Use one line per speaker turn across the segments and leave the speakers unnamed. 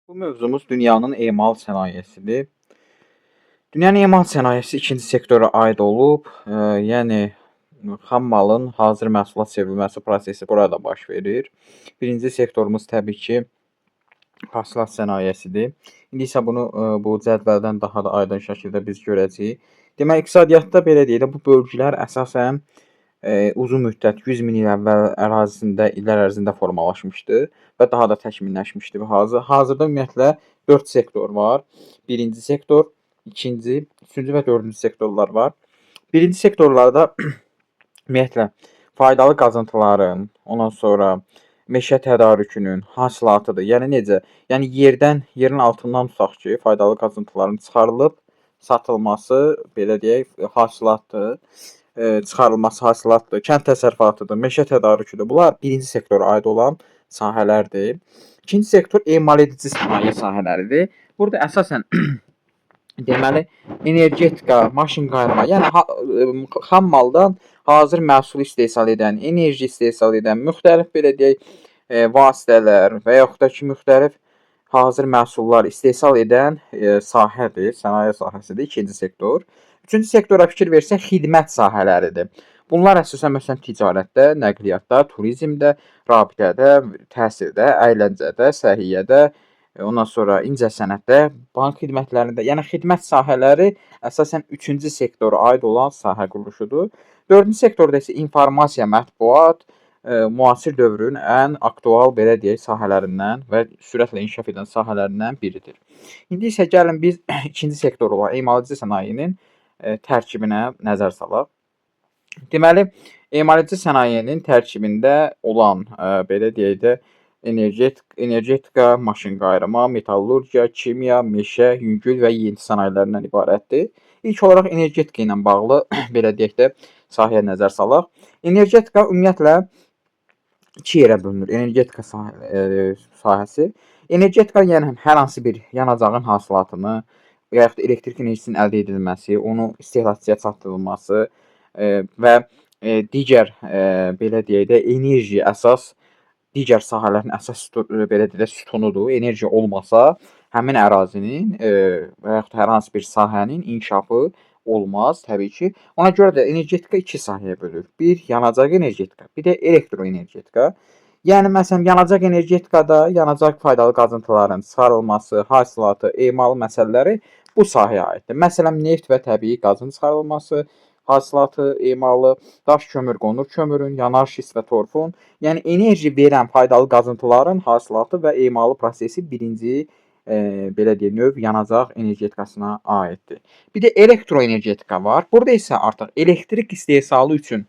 Bu mövzumuz dünyanın emal sənayesidir. Dünyanın emal sənayesi ikinci sektora aid olub, yəni xam malın hazır məhsula çevrilməsi prosesi burada baş verir. Birinci sektorumuz təbii ki, hasilat sənayesidir. İndi isə bunu bu cədvəldən daha da aydın şəkildə biz görəcəyik. Demək, iqtisadiyyatda belə deyək də, bu bölgülər əsasən uzun müddət 100 min il əvvəl ərazisində, illər ərzində formalaşmışdı və daha da təkmilləşmişdi. Hazırda ümumiyyətlə 4 sektor var. Birinci sektor, ikinci, üçüncü və dördüncü sektorlar var. Birinci sektorlarda ümumiyyətlə faydalı qazıntıların, ondan sonra meşə tədarükünün hasilatıdır. Yəni necə? Yəni yerdən, yerin altından tutaq ki, faydalı qazıntıların çıxarılıb satılması, belə deyək, hasilatdır. Çıxarılması hasilatdır, kənd təsərrüfatıdır, meşə tədarüküdür. Bunlar birinci sektora aid olan sahələrdir. İkinci sektor emal edici sənaye sahələridir. Burada əsasən deməli energetika, maşın qayırma, yəni xam maldan hazır məhsul istehsal edən, enerji istehsal edən müxtəlif belə deyək, vasitələr və yaxud da ki, müxtəlif hazır məhsullar istehsal edən sahədir, sənaye sahəsidir ikinci sektor. Üçüncü sektora fikir versək, xidmət sahələridir. Bunlar əsasən məsələn ticarətdə, nəqliyyatda, turizmdə, rabitədə, təhsildə, əyləncədə, səhiyyədə, ondan sonra incəsənətdə, bank xidmətlərində, yəni xidmət sahələri əsasən üçüncü sektora aid olan sahə quruluşudur. Dördüncü sektorda isə informasiya, mətbuat, müasir dövrün ən aktual belə deyək sahələrindən və sürətlə inkişaf edən sahələrindən biridir. İndi isə gəlin biz ikinci sektor olan emal edici sənayenin tərkibinə nəzər salaq. Deməli, emal edici sənayenin tərkibində olan, belə deyək də, energetika, maşın qayırma, metallurgiya, kimya, meşə, yüngül və yeyinti sənayelerindən ibarətdir. İlk olaraq energetika ilə bağlı belə deyək də sahəyə nəzər salaq. Energetika ümumiyyətlə iki yerə bölünür. Energetika sahəsi. Energetika yəni hər hansı bir yanacağın hasilatını və yaxud da elektrik enerjisinin əldə edilməsi, onu istehlakçıya çatdırılması və digər belə deyək də enerji əsas digər sahələrin əsas belə deyək də sütunudur. Enerji olmasa həmin ərazinin və yaxud da hər hansı bir sahənin inkişafı olmaz təbii ki. Ona görə də energetika iki sahəyə bölünür. Bir yanacaq energetika, bir də elektroenergetika. Yəni məsələn yanacaq energetikada yanacaq faydalı qazıntıların çıxarılması, hasilatı, emalı məsələləri bu sahəyə aiddir. Məsələn neft və təbii qazın çıxarılması, hasilatı, emalı, daş kömür, qonur kömürün, yanar şist və torfun, yəni enerji verən faydalı qazıntıların hasilatı və emalı prosesi birinci belə deyək, növ yanacaq energetikasına aiddir. Bir də elektroenergetika var. Burada isə artıq elektrik istehsalı üçün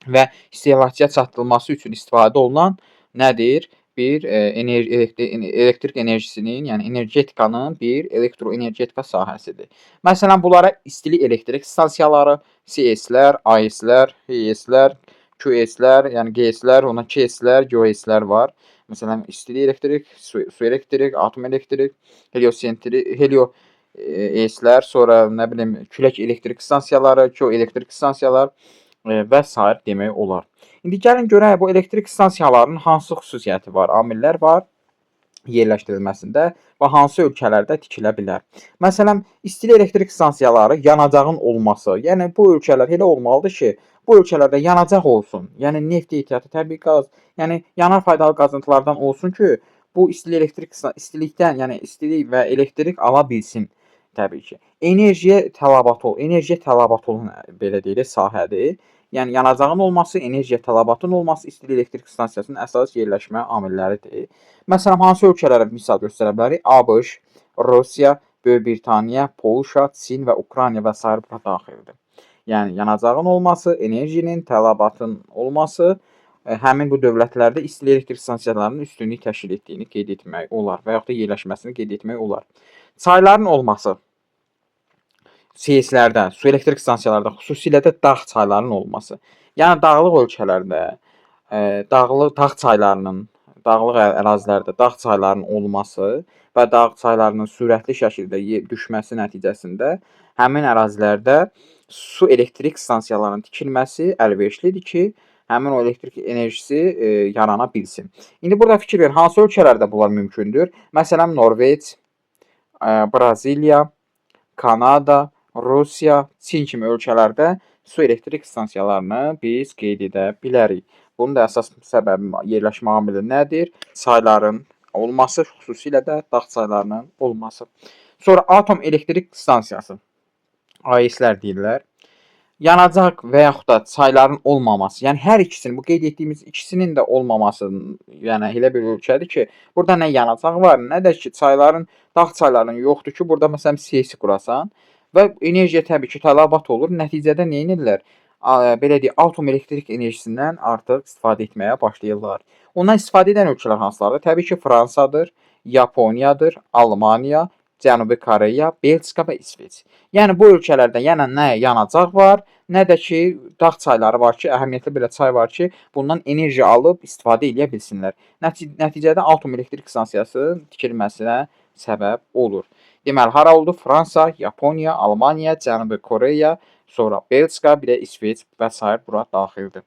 və istehlakçıya çatdırılması üçün istifadə olunan nədir? Bir elektrik enerjisinin, yəni energetikanın bir elektroenergetika sahəsidir. Məsələn, bunlara istilik elektrik stansiyaları, CS-lər, AS-lər, HES-lər, QS-lər, yəni GS-lər, ona KS-lər, GOS-lər var. Məsələn, istilik elektrik, su elektrik, atom elektrik, heliosentri, helio ES-lər, sonra nə bilim külək elektrik stansiyaları, geo elektrik stansiyalar və sair demək olar. İndi gəlin görək bu elektrik stansiyalarının hansı xüsusiyyəti var, amillər var yerləşdirilməsində və hansı ölkələrdə tikilə bilər. Məsələn, istilik elektrik stansiyaları yanacağın olması, yəni bu ölkələr elə olmalıdır ki, bu ölkələrdə yanacaq olsun. Yəni neft ehtiyatı, təbii qaz, yəni yanar faydalı qazıntılardan olsun ki, bu istilik elektrik istilikdən, yəni istilik və elektrik ala bilsin təbii ki. Enerjiyə tələbatı olan belə deyək sahədir. Yəni yanacağın olması, enerjiyə tələbatın olması istilik elektrik stansiyasının əsas yerləşmə amilləridir. Məsələn, hansı ölkələrə misal göstərə bilərik? ABŞ, Rusiya, Böyük Britaniya, Polşa, Çin və Ukrayna və sair bura daxildir. Yəni yanacağın olması, enerjinin, tələbatın olması həmin bu dövlətlərdə istilik elektrik stansiyalarının üstünlük təşkil etdiyini qeyd etmək olar və yaxud da yerləşməsini qeyd etmək olar. Çayların olması CS-lərdə, su elektrik stansiyalarında, xüsusilə də dağ çaylarının olması. Yəni dağlıq ölkələrdə, dağlı dağ çaylarının, dağlıq ərazilərdə dağ çaylarının olması və dağ çaylarının sürətli şəkildə düşməsi nəticəsində həmin ərazilərdə su elektrik stansiyalarının tikilməsi əlverişlidir ki, həmin o elektrik enerjisi yarana bilsin. İndi burada fikir verin, hansı ölkələrdə bunlar mümkündür? Məsələn, Norveç, Braziliya, Kanada, Rusiya, Çin kimi ölkələrdə su elektrik stansiyalarını biz qeyd edə bilərik. Bunun da əsas səbəbi, yerləşmə amili nədir? Çayların olması, xüsusilə də dağ çaylarının olması. Sonra atom elektrik stansiyası, AES-lər deyirlər. Yanacaq və yaxud da çayların olmaması, yəni hər ikisinin, bu qeyd etdiyimiz ikisinin də olmaması, yəni elə bir ölkədir ki, burada nə yanacaq var, nə də ki, çayların, dağ çaylarının yoxdur ki, burada məsələn SES qurasan və enerjiyə təbii ki, tələbat olur. Nəticədə nə edirlər? Belə deyək, atom elektrik enerjisindən artıq istifadə etməyə başlayırlar. Ondan istifadə edən ölkələr hansılardır? Təbii ki, Fransadır, Yaponiyadır, Almaniya, Cənubi Koreya, Belçika və İsveç. Yəni bu ölkələrdə yəni nə yanacaq var, nə də ki dağ çayları var ki, əhəmiyyətli belə çay var ki, bundan enerji alıb istifadə edə bilsinlər. Nəticədə atom elektrik stansiyasının tikilməsinə səbəb olur. Deməli, hara oldu? Fransa, Yaponiya, Almaniya, Cənubi Koreya, sonra Belçika, bir də İsveç və sair bura daxildir.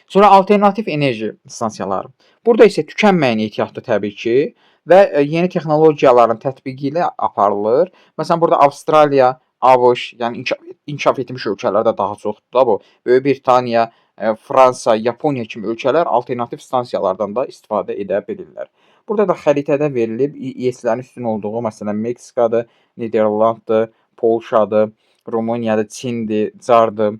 Sonra alternativ enerji stansiyaları. Burada isə tükənməyən ehtiyatdır təbii ki və yeni texnologiyaların tətbiqi ilə aparılır. Məsələn, burada Avstraliya, ABŞ, yəni inkişaf etmiş ölkələrdə daha çoxdur da bu. Böyük Britaniya, Fransa, Yaponiya kimi ölkələr alternativ stansiyalardan da istifadə edə bilirlər. Burada da xəritədə verilib İES-lərin üstün olduğu, məsələn, Meksikadır, Niderlanddır, Polşadır, Rumıniyadır, Çindir, Cardır.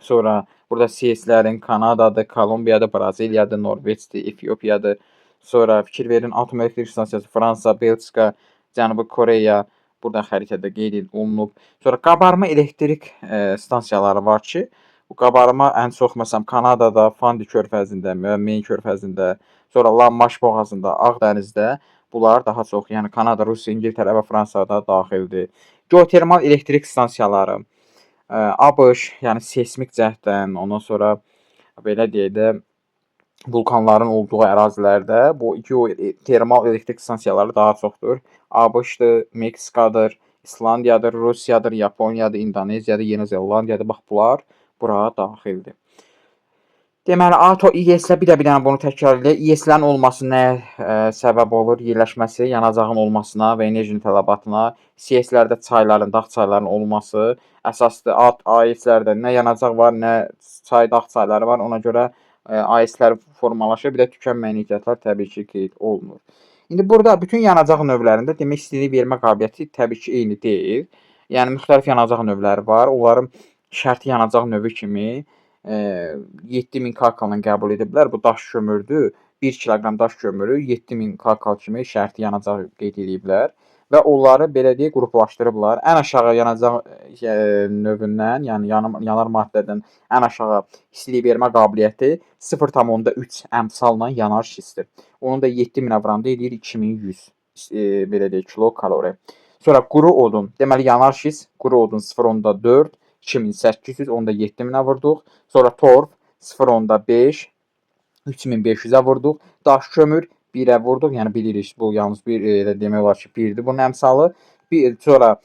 Sonra burada SES-lərin Kanadadır, Kolumbiyadır, Braziliyadır, Norveçdir, Efiopiyadır. Sonra fikir verin, atom elektrik stansiyası Fransa, Belçika, Cənubi Koreya burada xəritədə qeyd olunub. Sonra qabarma elektrik stansiyaları var ki, bu qabarma ən çox məsələn Kanadada, Fandi körfəzində, Main körfəzində, sonra La-Manş boğazında, Ağ dənizdə bunlar daha çox, yəni Kanada, Rusiya, İngiltərə və Fransada daxildir. Geotermal elektrik stansiyaları ABŞ, yəni seysmik cəhətdən, ondan sonra belə deyək də vulkanların olduğu ərazilərdə bu geotermal elektrik stansiyaları daha çoxdur. ABŞ-dır, Meksikadır, İslandiyadır, Rusiyadır, Yaponiyadır, İndoneziyadır, Yeni Zelandiyadır. Bax bunlar bura daxildir. Deməli, ATO İES-lə bir də bir dənə bunu təkrar edək. İES-lərin olması nəyə səbəb olur? Yerləşməsi, yanacağın olmasına və enerjinin tələbatına. SES-lərdə çayların, dağ çaylarının olması əsasdır. AES-lərdə nə yanacaq var, nə çay, dağ çayları var. Ona görə AES-lər formalaşır. Bir də tükənməyən ehtiyatlar təbii ki, qeyd olunur. İndi burada bütün yanacaq növlərində demək istilik vermə qabiliyyəti təbii ki, eyni deyil. Yəni müxtəlif yanacaq növləri var. Onların şərti yanacaq növü kimi 7000 kcal-la qəbul ediblər. Bu daş kömürdür. 1 kiloqram daş kömürü 7000 kcal kimi şərti yanacaq qeyd ediblər və onları belə deyək qruplaşdırıblar. Ən aşağı yanacaq növündən, yəni yanar maddədən ən aşağı istilik vermə qabiliyyəti 0,3 əmsalla yanar şistdir. Onun da 7000-ə vuranda eləyir 2100 belə deyək kilokalori. Sonra quru odun, deməli yanar şist, quru odun 0,4 2800, onu da 7000-ə vurduq. Sonra torf 0,5 3500-ə vurduq. Daş kömür 1-ə vurduq. Yəni bilirik bu yalnız bir elə demək olar ki, 1-dir bunun əmsalı. Bir sonra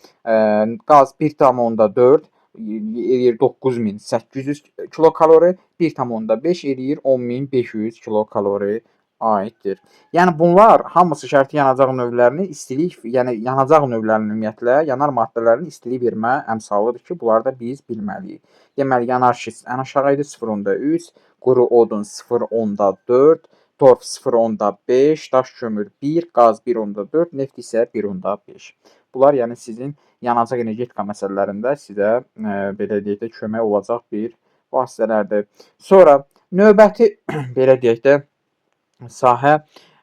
qaz 1,4 eləyir 9800 kilokalori, 1,5 eləyir 10500 kilokalori aiddir. Yəni bunlar hamısı şərti yanacaq növlərinin istilik, yəni yanacaq növlərinin ümumiyyətlə yanar maddələrin istilik vermə əmsalıdır ki, bunları da biz bilməliyik. Deməli yanar şist ən aşağı idi 0,3, quru odun 0,4, torf 0,5, daş kömür 1, qaz 1,4, neft isə 1,5. Bunlar yəni sizin yanacaq energetika məsələlərində sizə belə deyək də kömək olacaq bir vasitələrdir. Sonra növbəti belə deyək də sahə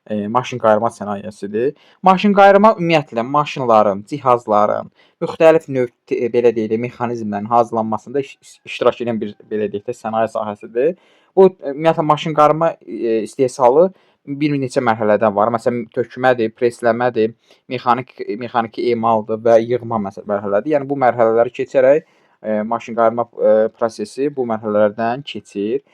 maşınqayırma sənayesidir. Maşınqayırma ümumiyyətlə maşınların, cihazların, müxtəlif növ belə deyək də mexanizmlərin hazırlanmasında iştirak edən bir belə deyək də sənaye sahəsidir. Bu ümumiyyətlə maşınqayırma istehsalı bir neçə mərhələdə var. Məsələn, tökmədir, presləmədir, mexaniki emaldır və yığma mərhələdir. Yəni bu mərhələləri keçərək maşınqayırma prosesi bu mərhələlərdən keçir.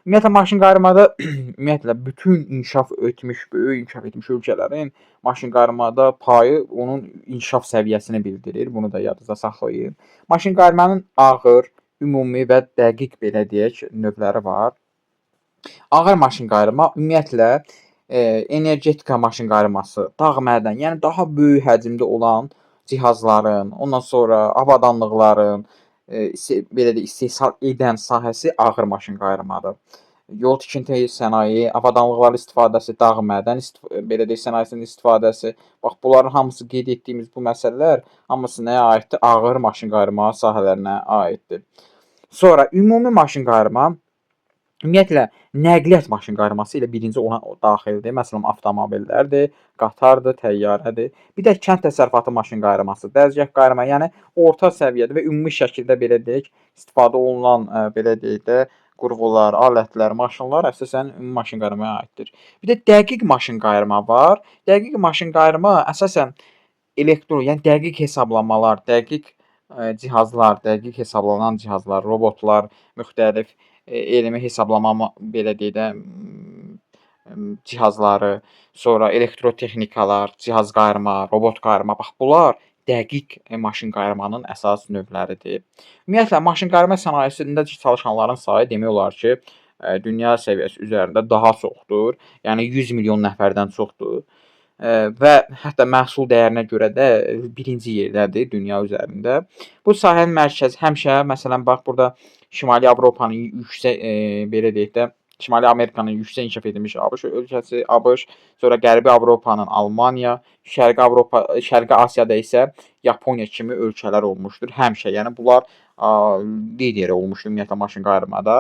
Ümumiyyətlə maşınqayırmada ümumiyyətlə bütün inkişaf etmiş, böyük inkişaf etmiş ölkələrin maşınqayırmada payı onun inkişaf səviyyəsini bildirir. Bunu da yadınızda saxlayın. Maşınqayırmanın ağır, ümumi və dəqiq belə deyək növləri var. Ağır maşınqayırma ümumiyyətlə energetika maşınqayırması, dağ mədən, yəni daha böyük həcmdə olan cihazların, ondan sonra avadanlıqların, belə deyək, istehsal edən sahəsi ağır maşınqayırmadır. Yol tikinti sənaye, avadanlıqların istifadəsi, dağ mədən belə deyək, sənayesinin istifadəsi. Bax, bunların hamısı qeyd etdiyimiz bu məsələlər hamısı nəyə aiddir? Ağır maşınqayırma sahələrinə aiddir. Sonra ümumi maşınqayırma ümumiyyətlə nəqliyyat maşınqayırması ilə birinci ona daxildir. Məsələn, avtomobillərdir, qatardır, təyyarədir. Bir də kənd təsərrüfatı maşınqayırması, dəzgah qayırma, yəni orta səviyyədə və ümumi şəkildə belə deyək, istifadə olunan belə deyək də qurğular, alətlər, maşınlar əsasən ümumi maşınqayırmaya aiddir. Bir də dəqiq maşınqayırma var. Dəqiq maşınqayırma əsasən elektron, yəni dəqiq hesablamalar, dəqiq cihazlar, dəqiq hesablanan cihazlar, robotlar, müxtəlif elmi hesablama belə deyək də cihazları, sonra elektrotexnikalar, cihaz qayırma, robot qayırma, bax bunlar dəqiq maşınqayırmanın əsas növləridir. Ümumiyyətlə maşınqayırma sənayesində çalışanların sayı demək olar ki, dünya səviyyəsi üzərində daha çoxdur. Yəni 100 milyon nəfərdən çoxdur. Və hətta məhsul dəyərinə görə də birinci yerdədir dünya üzərində. Bu sahənin mərkəzi həmişə, məsələn, bax burada Şimali Avropanın yüksək belə deyək də, Şimali Amerikanın yüksək inkişaf edilmiş ABŞ ölkəsi, ABŞ, sonra Qərbi Avropanın Almaniya, Şərqi Avropa, Şərqi Asiyada isə Yaponiya kimi ölkələr olmuşdur həmişə. Yəni bunlar lider olmuşdur ümumiyyətlə maşınqayırmada,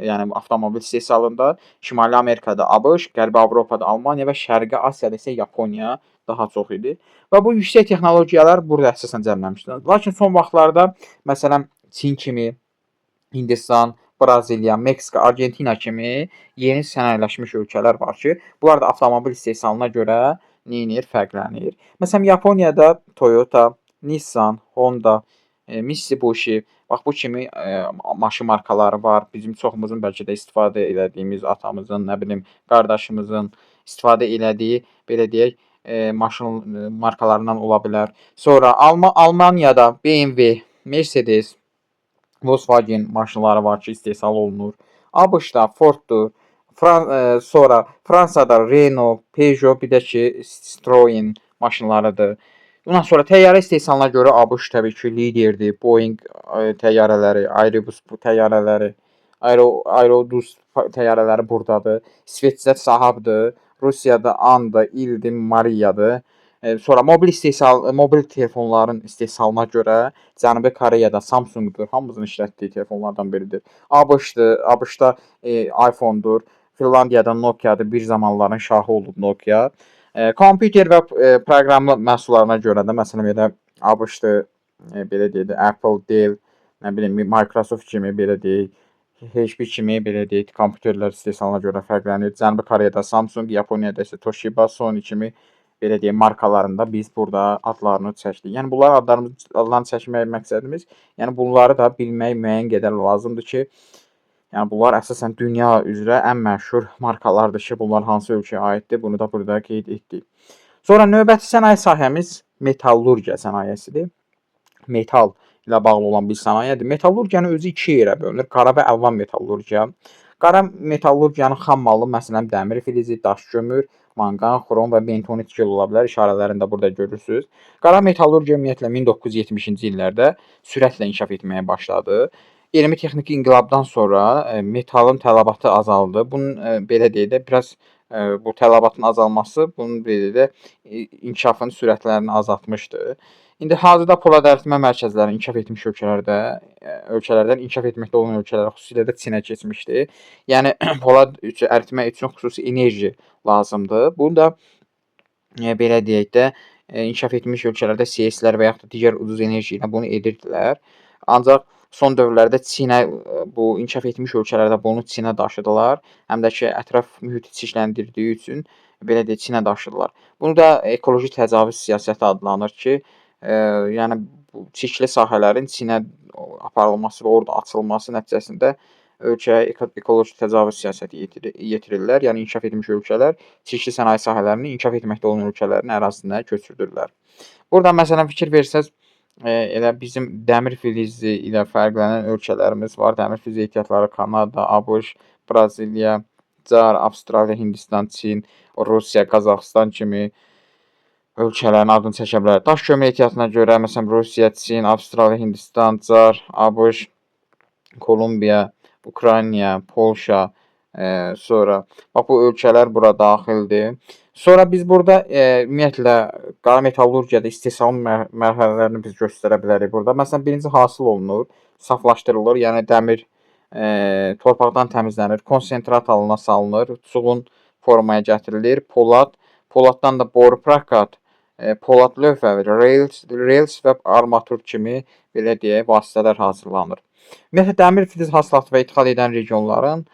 yəni avtomobil istehsalında. Şimali Amerikada ABŞ, Qərbi Avropada Almaniya və Şərqi Asiyada isə Yaponiya daha çox idi. Və bu yüksək texnologiyalar burada əsasən cəmlənmişdir. Lakin son vaxtlarda məsələn Çin kimi, Hindistan, Braziliya, Meksika, Argentina kimi yeni sənayeləşmiş ölkələr var ki, bunlar da avtomobil istehsalına görə nə edir, fərqlənir. Məsələn, Yaponiyada Toyota, Nissan, Honda, Mitsubishi, bax bu kimi maşın markaları var. Bizim çoxumuzun bəlkə də istifadə elədiyimiz, atamızın, nə bilim, qardaşımızın istifadə elədiyi, belə deyək, maşın markalarından ola bilər. Sonra Almaniyada BMW, Mercedes, Volkswagen maşınları var ki, istehsal olunur. ABŞ-da Ford-dur. Sonra Fransada Renault, Peugeot, bir də ki Citroen maşınlarıdır. Bundan sonra təyyarə istehsalına görə ABŞ təbii ki, liderdir. Boeing təyyarələri, Airbus təyyarələri, Aerobus təyyarələri burdadır. İsveçdə Saabdır. Rusiyada Anda, İldi, Mariyadır. Sonra mobil telefonların istehsalına görə Cənubi Koreyada Samsung-dur. Hamımızın işlətdiyi telefonlardan biridir. ABŞ-dır. ABŞ-da iPhone-dur. Finlandiyada Nokia-dır. Bir zamanların şahı olub Nokia. Kompüter və proqramlı məhsullarına görə də məsələn belə ABŞ-dır, belə deyək də Apple, Dell, nə bilim Microsoft kimi belə deyək, HP kimi belə deyək, kompüterlər istehsalına görə fərqlənir. Cənubi Koreyada Samsung, Yaponiyada isə Toshiba, Sony kimi belə deyək, markalarında biz burada adlarını çəkdik. Yəni bunların adlarını çəkmək məqsədimiz, yəni bunları da bilmək müəyyən qədər lazımdır ki, yəni bunlar əsasən dünya üzrə ən məşhur markalardır ki, bunlar hansı ölkəyə aiddir, bunu da burada qeyd etdik. Sonra növbəti sənaye sahəmiz metallurgiya sənayesidir. Metal ilə bağlı olan bir sənayedir. Metallurgiyanın özü iki yerə bölünür. Qara və əlvan metallurgiya. Qara metallurgiyanın xam malı məsələn dəmir filizi, daş kömür, manqan, xrom və bentonit gil ola bilər. İşarələrini də burada görürsünüz. Qara metallurgiya ümumiyyətlə 1970-ci illərdə sürətlə inkişaf etməyə başladı. Elmi texniki inqilabdan sonra metalın tələbatı azaldı. Bunun belə deyək də biraz bu tələbatın azalması bunun belə deyək də inkişafın sürətlərini azaltmışdı. İndi hazırda polad əritmə mərkəzləri inkişaf etmiş ölkələrdən inkişaf etməkdə olan ölkələrə, xüsusilə də Çinə keçmişdi. Yəni polad əritmə üçün xüsusi enerji lazımdır. Bunu da belə deyək də inkişaf etmiş ölkələrdə SES-lər və yaxud da digər ucuz enerji ilə bunu edirdilər. Ancaq son dövrlərdə Çinə bu inkişaf etmiş ölkələrdə bunu Çinə daşıdılar. Həm də ki ətraf mühiti çirkləndirdiyi üçün belə deyək Çinə daşıdılar. Bunu da ekoloji təcavüz siyasəti adlanır ki, yəni bu çirkli sahələrin Çinə aparılması və orada açılması nəticəsində ölkəyə ekoloji təcavüz siyasəti yetirirlər. Yəni inkişaf etmiş ölkələr çirkli sənaye sahələrini inkişaf etməkdə olan ölkələrin ərazisinə köçürdürlər. Burada məsələn fikir versəz, Elə bizim dəmir filizi ilə fərqlənən ölkələrimiz var. Dəmir filizi ehtiyatları Kanada, ABŞ, Braziliya, CAR, Avstraliya, Hindistan, Çin, Rusiya, Qazaxıstan kimi ölkələrin adını çəkə bilərik. Daş kömür ehtiyatına görə, məsələn, Rusiya, Çin, Avstraliya, Hindistan, CAR, ABŞ, Kolumbiya, Ukrayna, Polşa, sonra bax bu ölkələr bura daxildir. Sonra biz burada ümumiyyətlə qara metallurgiyada istehsalın mərhələlərini biz göstərə bilərik burada. Məsələn, birinci hasıl olunur, saflaşdırılır, yəni dəmir torpaqdan təmizlənir, konsentrat halına salınır, çuğun formaya gətirilir, polad, poladdan da boru prokat, polad lövhə, rels və armatur kimi belə deyək, vasitələr hazırlanır. Ümumiyyətlə, dəmir filiz hasilatı və ixal edən regionların,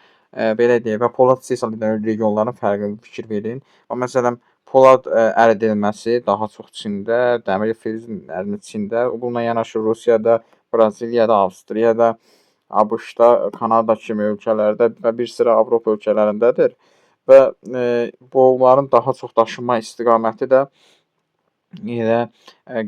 belə deyək, və polad istehsal edən regionların fərqini fikir verin. Və məsələn, polad əridilməsi daha çox Çində, dəmir filizin əridilməsi Çində, bununla yanaşı Rusiyada, Braziliyada, Avstriyada, ABŞ-da, Kanada kimi ölkələrdə və bir sıra Avropa ölkələrindədir. Və bunların daha çox daşınma istiqaməti də elə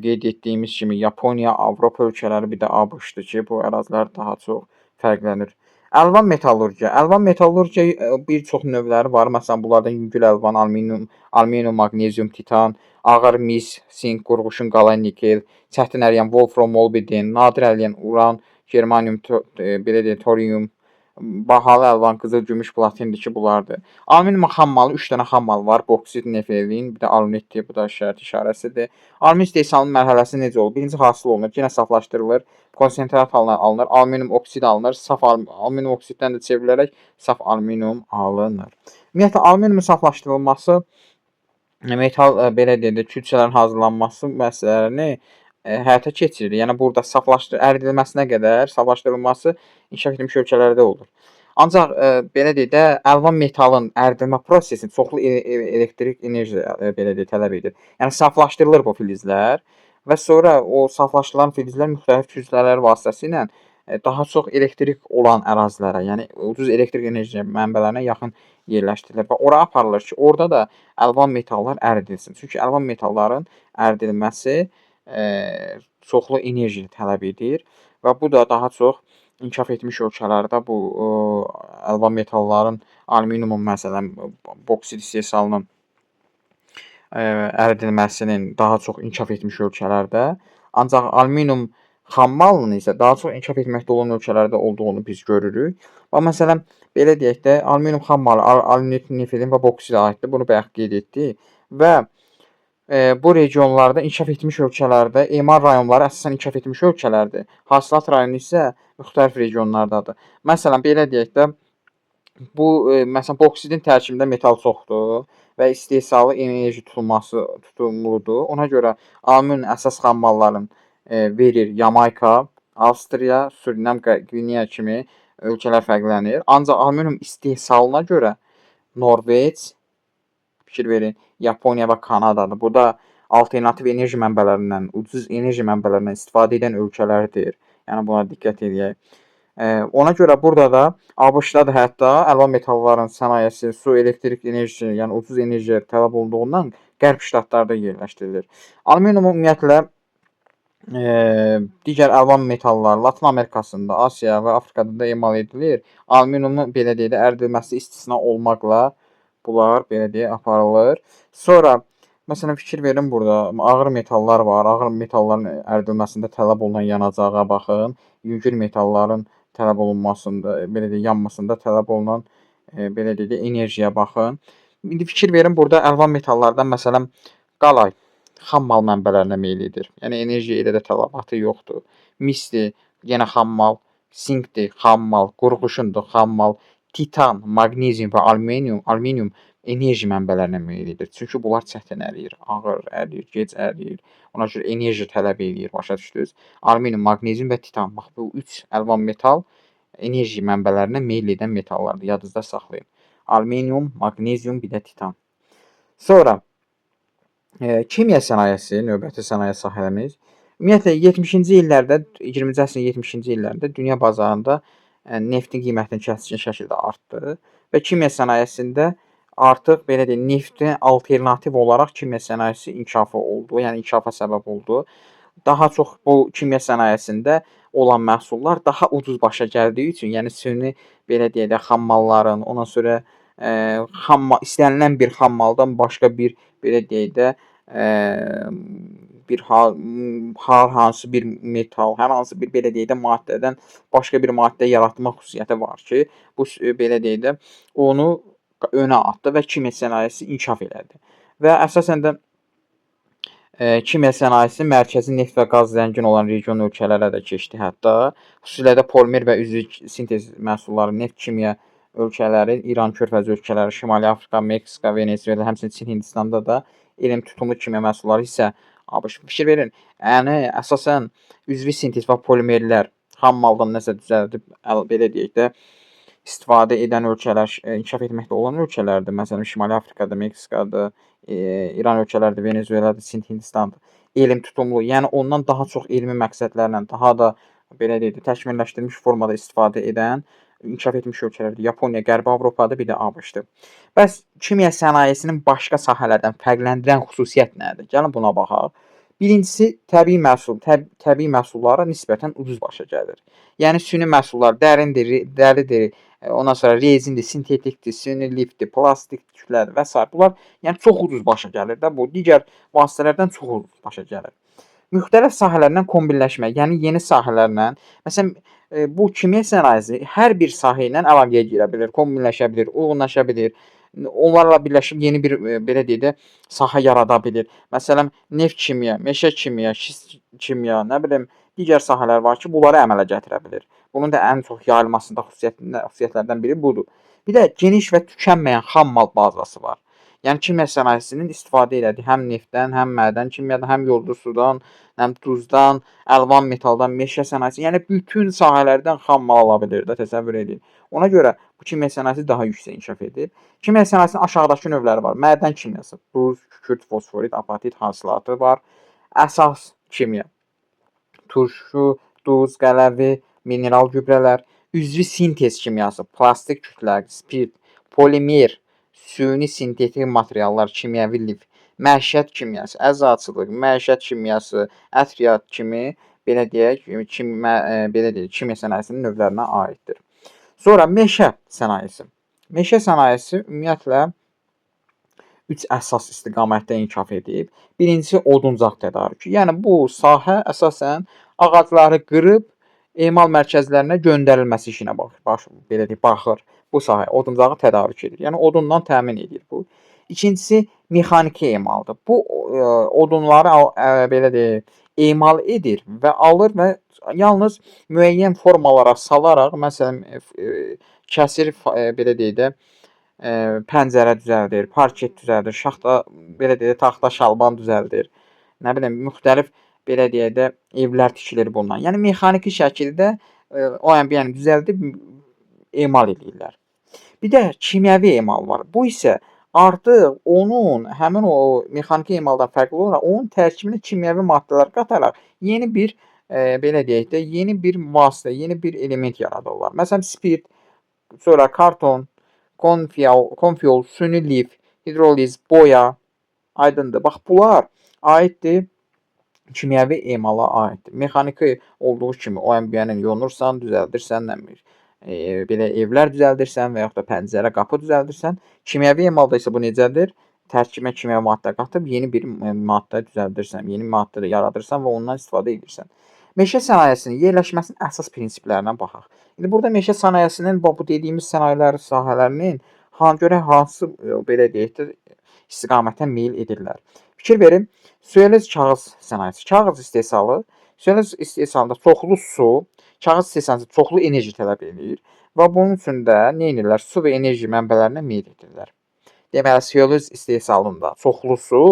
qeyd etdiyimiz kimi Yaponiya, Avropa ölkələri, bir də ABŞ-dır ki, bu ərazilər daha çox fərqlənir. Əlvan metallurgiya. Əlvan metallurgiya bir çox növləri var. Məsələn, bunlardan yüngül əlvan, alüminium, alüminium, maqnezium, titan, ağır mis, sink, qurğuşun, qalay, nikel, çətin əriyən wolfram, molibden, nadir əriyən uran, germanium, belə deyək, torium, bahalı əlvan, qızıl, gümüş, platindir ki, bunlardır. Alüminium xammalı 3 dənə xammal var. Boksit, nefelin, bir də alunitdir. Bu da şərt işarəsidir. Alüminium istehsalının mərhələsi necə olur? Birinci hasıl olunur, yenə saflaşdırılır, konsentrat halına alınır, alüminium oksid alınır, saf alüminium oksiddən də çevrilərək saf alüminium alınır. Ümumiyyətlə, alüminiumun saflaşdırılması, metal, belə deyək də, külçələrin hazırlanması məsələlərini həyata keçirilir. Yəni, burada əridilməsinə qədər saflaşdırılması inkişaf etmiş ölkələrdə olur. Ancaq belə deyək də, əlvan metalın əridilmə prosesi çoxlu elektrik enerji belə deyək, tələb edir. Yəni, saflaşdırılır bu filizlər və sonra o saflaşdırılan filizlər müxtəlif kütlələr vasitəsilə daha çox elektrik olan ərazilərə, yəni ucuz elektrik enerji mənbələrinə yaxın yerləşdirilir və ora aparılır ki, orada da əlvan metallar əridilsin. Çünki əlvan metalların əridilməsi çoxlu enerji tələb edir və bu da daha çox inkişaf etmiş ölkələrdə bu əlvan metalların, alüminiumun məsələn, boksit istehsalının əridilməsinin daha çox inkişaf etmiş ölkələrdə, ancaq alüminium xammalının isə daha çox inkişaf etməkdə olan ölkələrdə olduğunu biz görürük. Və məsələn, belə deyək də, alüminium xammalı alünit, nefelin və boksidə aiddir. Bunu bayaq qeyd etdik və bu regionlarda, inkişaf etmiş ölkələrdə emal rayonları əsasən inkişaf etmiş ölkələrdir. Hasilat rayonu isə müxtəlif regionlardadır. Məsələn, belə deyək də, bu məsələn, boksidin tərkibində metal çoxdur və istehsalı enerji tutumludur. Ona görə alüminium əsas xammalların verir Yamayka, Avstriya, Surinam, Qvineya kimi ölkələr fərqlənir. Ancaq alüminium istehsalına görə Norveç, fikir verin, Yaponiya və Kanadadır. Bu da alternativ enerji mənbələrindən, ucuz enerji mənbələrindən istifadə edən ölkələrdir. Yəni, buna diqqət eləyək. Ona görə burada da ABŞ-da da hətta əlvan metalların sənayesi, su, elektrik enerjisi, yəni ucuz enerjiyə tələb olunduğundan qərb ştatlarda yerləşdirilir. Alüminium ümumiyyətlə digər əlvan metallar Latın Amerikasında, Asiya və Afrikada da emal edilir. Alüminiumun belə deyək də, əridilməsi istisna olmaqla bunlar belə deyək aparılır. Sonra məsələn fikir verin, burada ağır metallar var. Ağır metalların əridilməsində tələb olunan yanacağa baxın. Yüngül metalların tələb olunmasında, belə deyək, yanmasında tələb olunan belə deyək də, enerjiyə baxın. İndi fikir verin, burada əlvan metallardan məsələn qalay xam mal mənbələrinə meyl edir. Yəni enerjiyə elə də tələbatı yoxdur. Misdir, yenə xam mal, sinkdir, xam mal, qurğuşundur, xam mal, titan, maqnezium və alüminium enerji mənbələrinə meyl edir. Çünki bunlar çətin əriyir, ağır əriyir, gec əriyir. Ona görə enerji tələb eləyir, başa düşdünüz? Alüminium, maqnezium və titan. Bax, bu 3 əlvan metal enerji mənbələrinə meyl edən metallardır. Yadınızda saxlayın. Alüminium, maqnezium, bir də titan. Sonra kimya sənayesi, növbəti sənaye sahəmiz. Ümumiyyətlə 70-ci illərdə, 20-ci əsrin 70-ci illərində dünya bazarında neftin qiymətinin kəskin şəkildə artdı və kimya sənayesində artıq belə deyək, neftin alternativ olaraq kimya sənayesi inkişafı oldu, yəni inkişafa səbəb oldu. Daha çox bu kimya sənayesində olan məhsullar daha ucuz başa gəldiyi üçün, yəni süni belə deyək də xammalların, ondan sonra istənilən bir xammaldan başqa bir belə deyək də bir hər hansı bir metal, hər hansı bir belə deyək də maddədən başqa bir maddə yaratmaq xüsusiyyəti var ki, bu belə deyək də onu önə atdı və kimya sənayesi inkişaf elədi. Və əsasən də kimya sənayesi mərkəzi neft və qaz zəngin olan region ölkələrə də keçdi hətta. Xüsusilə də polimer və üzvi sintez məhsulları, neft kimya ölkələri, İran körfəzi ölkələri, Şimali Afrika, Meksika, Venezuela, həmçinin Çin, Hindistanda da elm tutumlu kimya məhsulları isə ABŞ. Fikir verin, yəni əsasən üzvi sintez və polimerlər xam maldan nəsə düzəldib, belə deyək də, istifadə edən ölkələr, inkişaf etməkdə olan ölkələrdir. Məsələn, Şimali Afrikada, Meksikadır, İran ölkələrdir, Venezueladır, Çin, Hindistandır. Elm tutumlu, yəni ondan daha çox elmi məqsədlərlə, daha da belə deyək də, təkmilləşdirilmiş formada istifadə edən inkişaf etmiş ölkələrdir. Yaponiya, Qərbi Avropadır, bir də ABŞ-dır. Bəs kimya sənayesinin başqa sahələrdən fərqləndirən xüsusiyyət nədir? Gəlin buna baxaq. Birincisi, təbii məhsul, təbii məhsullara nisbətən ucuz başa gəlir. Yəni süni məhsullar dərindir, dəridir, ondan sonra rezindir, sintetikdir, süni lifdir, plastik tüklərdir və sair. Bunlar yəni çox ucuz başa gəlir də, bu digər vasitələrdən çox ucuz başa gəlir. Müxtəlif sahələrlə kombinləşmə, yəni yeni sahələrlə, məsələn, bu kimya sənayesi hər bir sahə ilə əlaqəyə girə bilər, kombinləşə bilir, uyğunlaşa bilir. Onlarla birləşib yeni bir belə deyək də sahə yarada bilir. Məsələn, neft kimya, meşə kimya, şist kimya, nə bilim, digər sahələr var ki, bunları əmələ gətirə bilir. Bunun da ən çox yayılmasında xüsusiyyətlərdən biri budur. Bir də geniş və tükənməyən xam mal bazası var. Yəni kimya sənayesinin istifadə elədiyi həm neftdən, həm mədən kimyadan, həm yodlu sudan, həm duzdan, əlvan metaldan, meşə sənayesi, yəni bütün sahələrdən xam mal ala bilir də, təsəvvür edin. Ona görə bu kimya sənayesi daha yüksək inkişaf edib. Kimya sənayesinin aşağıdakı növləri var. Mədən kimyası, duz, kükürt, fosforit, apatit hasilatı var. Əsas kimya, turşu, duz, qələvi, mineral gübrələr, üzvi sintez kimyası, plastik kütlə, spirt, polimer, süni sintetik materiallar, kimyəvi lif, məişət kimyası, əzzaçılıq, məişət kimyası, ətriyyat kimi belə deyək, belə deyək, kimya sənayesinin növlərinə aiddir. Sonra meşə sənayesi. Meşə sənayesi ümumiyyətlə 3 əsas istiqamətdə inkişaf edib. Birincisi oduncaq tədarükü. Yəni bu sahə əsasən ağacları qırıb emal mərkəzlərinə göndərilməsi işinə belə deyək, baxır. Bu sahə oduncağı tədarük edir. Yəni odundan təmin edir bu. İkincisi mexaniki emaldır. Bu odunları belə deyək, emal edir və alır və yalnız müəyyən formalara salaraq, məsələn, kəsir, belə deyək də, pəncərə düzəldir, parket düzəldir, şaxta, belə deyək, taxta şalban düzəldir. Nə bilim, müxtəlif belə deyək də evlər tikilir bundan. Yəni mexaniki şəkildə o yəni, yəni düzəldib emal edirlər. Bir də kimyəvi emal var. Bu isə artıq onun həmin o mexaniki emaldan fərqli olaraq onun tərkibinə kimyəvi maddələr qataraq yeni bir belə deyək də, yeni bir vasitə, yeni bir element yaradırlar. Məsələn, spirt, sonra karton, konfiol, süni lif, hidroliz, boya, aydındır. Bax, bunlar aiddir, kimyəvi emala aiddir. Mexaniki olduğu kimi o yəni yonursan, düzəldirsən, nə bilim, belə evlər düzəldirsən və yaxud da pəncərə, qapı düzəldirsən. Kimyəvi emalda isə bu necədir? Tərkibinə kimyəvi maddə qatıb yeni bir maddə düzəldirsən, yeni maddə yaradırsan və ondan istifadə edirsən. Meşə sənayesinin yerləşməsinin əsas prinsiplərinə baxaq. İndi burada meşə sənayesinin bu dediyimiz sənayelər sahələrinin görə hansı belə deyək də istiqamətə meyl edirlər. Fikir verin, selüloz kağız sənayesi, kağız istehsalı, selüloz istehsalında çoxlu su, kağız istehsalında çoxlu enerji tələb edir və bunun üçün də nə edirlər? Su və enerji mənbələrinə meyl edirlər. Deməli, selüloz istehsalında çoxlu su,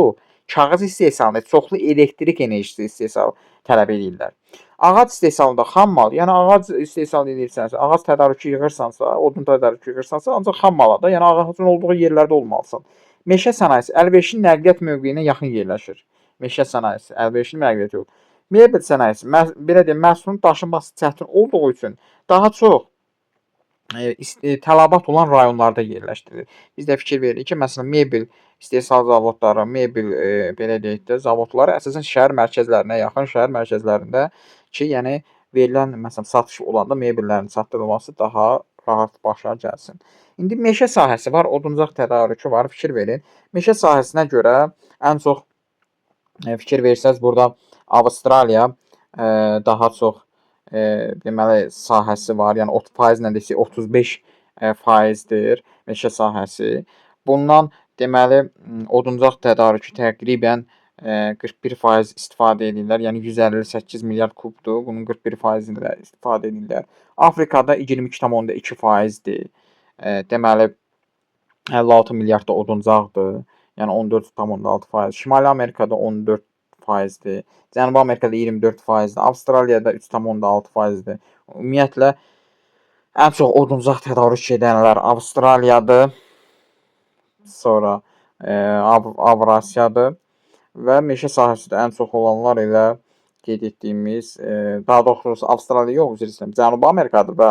kağız istehsalında çoxlu elektrik enerjisi istehsal tələb edirlər. Ağac istehsalında xam mal, yəni ağac istehsal edirsənsə, ağac tədarükü yığırsansa, odun tədarükü yığırsansa, ancaq xam mala da, yəni ağacın olduğu yerlərdə olmalısan. Meşə sənayesi əlverişli nəqliyyat mövqeyinə yaxın yerləşir. Meşə sənayesi əlverişli nəqliyyat yolu. Mebel sənayesi, belə deyim, məhsulun daşınması çətin olduğu üçün daha çox tələbat olan rayonlarda yerləşdirilir. Biz də fikir veririk ki, məsələn, mebel istehsal zavodları, mebel belə deyək də, zavodları əsasən şəhər mərkəzlərinə yaxın, şəhər mərkəzlərində ki, yəni verilən, məsələn, satış olanda mebellərin çatdırılması daha rahat başa gəlsin. İndi meşə sahəsi var, oduncaq tədarükü var, fikir verin. Meşə sahəsinə görə ən çox fikir versəz, burada Avstraliya daha çox deməli sahəsi var. Yəni faizlə desək 35 faizdir meşə sahəsi. Bundan deməli oduncaq tədarükü təqribən 41% istifadə edirlər. Yəni 158 milyard kubdur. Bunun 41%-ni də istifadə edirlər. Afrikada 22,2%-dir. Deməli 56 milyard da oduncaqdır. Yəni 14,6%. Şimali Amerikada 14%-dir. Cənubi Amerikada 24%-dir. Avstraliyada 3,6%-dir. Ümumiyyətlə ən çox oduncaq tədarük edənlər Avstraliyadır. Sonra Avrasiyadır. Və meşə sahəsi də ən çox olanlar elə qeyd etdiyimiz, daha doğrusu Avstraliya yox, üzr istəyirəm, Cənubi Amerikadır və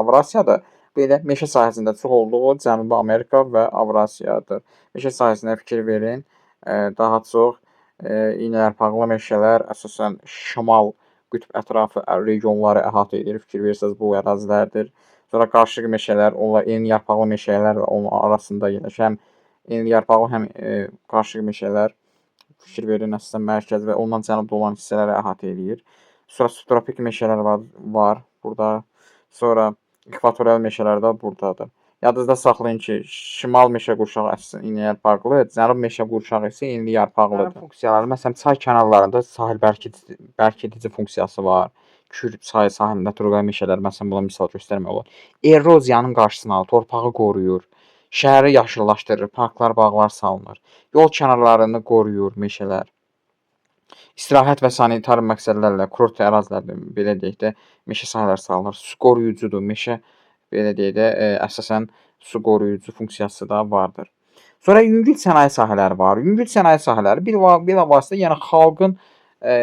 Avrasiyadır. Belə meşə sahəsində çox olduğu Cənubi Amerika və Avrasiyadır. Meşə sahəsinə fikir verin. Daha çox iynəyarpaqlı meşələr əsasən şimal qütb ətrafı regionları əhatə edir. Fikir versəniz, bu ərazilərdir. Sonra qarışıq meşələr, onlar enliyarpaqlı meşələrlə onun arasında yerləşir. Həm enliyarpaqlı, həm qarışıq meşələr fikir verin, əsasən mərkəz və ondan cənubda olan hissələri əhatə eləyir. Sonra subtropik meşələr var burada. Sonra ekvatorial meşələr də buradadır. Yadınızda saxlayın ki, şimal meşə qurşağı əsasən iynəyarpaqlı, cənub meşə qurşağı isə enliyarpaqlıdır. Funksiyaları, məsələn, çay kənarlarında sahil bərkidici funksiyası var. Kür çay sahilində Turğay meşələri, məsələn, buna misal göstərmək olar. Eroziyanın qarşısını alır, torpağı qoruyur. Şəhəri yaşıllaşdırır, parklar, bağlar salınır. Yol kənarlarını qoruyur meşələr. İstirahət və sanitar məqsədlərlə kurort ərazilərdə, belə deyək də, meşə sahələri salınır. Su qoruyucudur. Meşə, belə deyək də, əsasən su qoruyucu funksiyası da vardır. Sonra yüngül sənaye sahələri var. Yüngül sənaye sahələri bilavasitə, yəni xalqın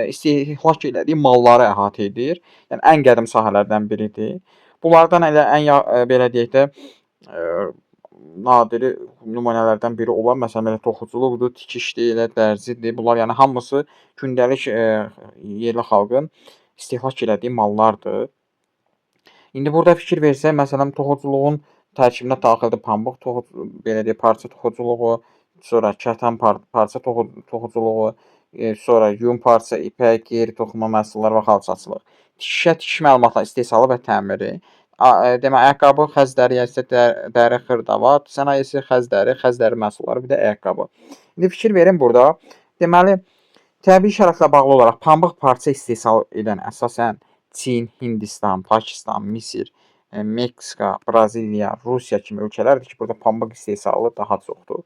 istehlak elədiyi malları əhatə edir. Yəni ən qədim sahələrdən biridir. Bunlardan elə ən belə deyək də, nadiri nümunələrdən biri olan, məsələn, belə toxuculuqdur, tikişdir, elə dərzidir. Bunlar yəni hamısı gündəlik yerli xalqın istehlak elədiyi mallardır. İndi burada fikir versək, məsələn, toxuculuğun tərkibinə daxildir pambıq, belə deyək, parça toxuculuğu, sonra kətan parça toxuculuğu, sonra yun parça, ipək, qeyri-toxuma məhsulları və xalçaçılıq. Tikişə tikiş məlumatları istehsalı və təmiri. Demək, ayaqqabı, xəz dəri, yəni dəri xırdavat, sənayesi, xəz dəri, xəz dəri məhsulları, bir də ayaqqabı. İndi fikir verin burada. Deməli, təbii şəraitlə bağlı olaraq pambıq parça istehsal edən əsasən Çin, Hindistan, Pakistan, Misir, Meksika, Braziliya, Rusiya kimi ölkələrdir ki, burada pambıq istehsalı daha çoxdur.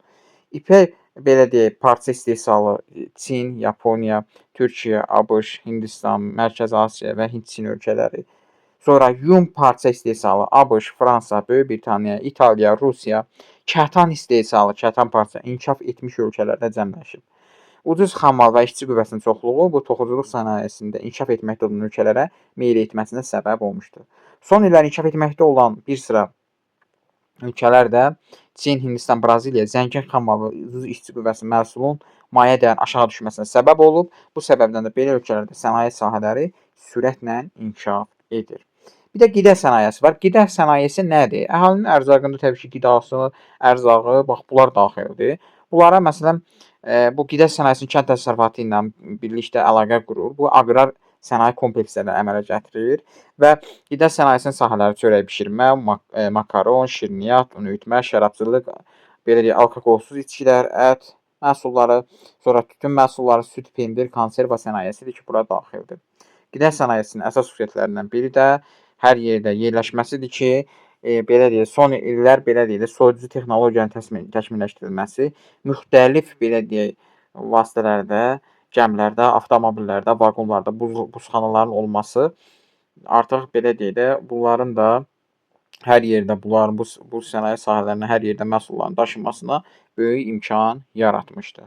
İpək, belə deyək, parça istehsalı Çin, Yaponiya, Türkiyə, ABŞ, Hindistan, Mərkəzi Asiya və Hindçin ölkələri. Sonra yun parça istehsalı ABŞ, Fransa, Böyük Britaniya, İtaliya, Rusiya, kətan istehsalı, kətan parça inkişaf etmiş ölkələrdə cəmləşib. Ucuz xammal və işçi qüvvəsinin çoxluğu bu toxuculuq sənayesində inkişaf etməkdə olan ölkələrə meyl etməsinə səbəb olmuşdur. Son illər inkişaf etməkdə olan bir sıra ölkələr də Çin, Hindistan, Braziliya zəngin xammal və ucuz işçi qüvvəsi məhsulun mayə dəyərinin aşağı düşməsinə səbəb olub. Bu səbəbdən də belə ölkələrdə sənaye sahələri sürətlə inkişaf edir. Bir də qida sənayesi var. Qida sənayesi nədir? Əhalinin ərzaqında təbii ki, qidası, ərzağı, bax bunlar daxildir. Bunlara məsələn, bu qida sənayesinin kənd təsərrüfatı ilə birlikdə əlaqə qurur. Bu aqrar sənaye komplekslərini əmələ gətirir və qida sənayesinin sahələri çörək bişirmə, makaron, şirniyyat, un üyütmə, şərabçılıq, belə deyək, alkoqolsuz içkilər, ət məhsulları, sonra tütün məhsulları, süd, pendir, konserva sənayesidir ki, bura daxildir. Qida sənayesinin əsas xüsusiyyətlərindən biri də hər yerdə yerləşməsidir ki, belə deyək, son illər belə deyək də, soyuducu texnologiyanın təkmilləşdirilməsi müxtəlif belə deyək, vasitələrdə, gəmilərdə, avtomobillərdə, vaqonlarda buzxanaların olması artıq belə deyək də, bunların da hər yerdə bunların bu sənaye sahələrinin hər yerdə məhsulların daşınmasına böyük imkan yaratmışdır.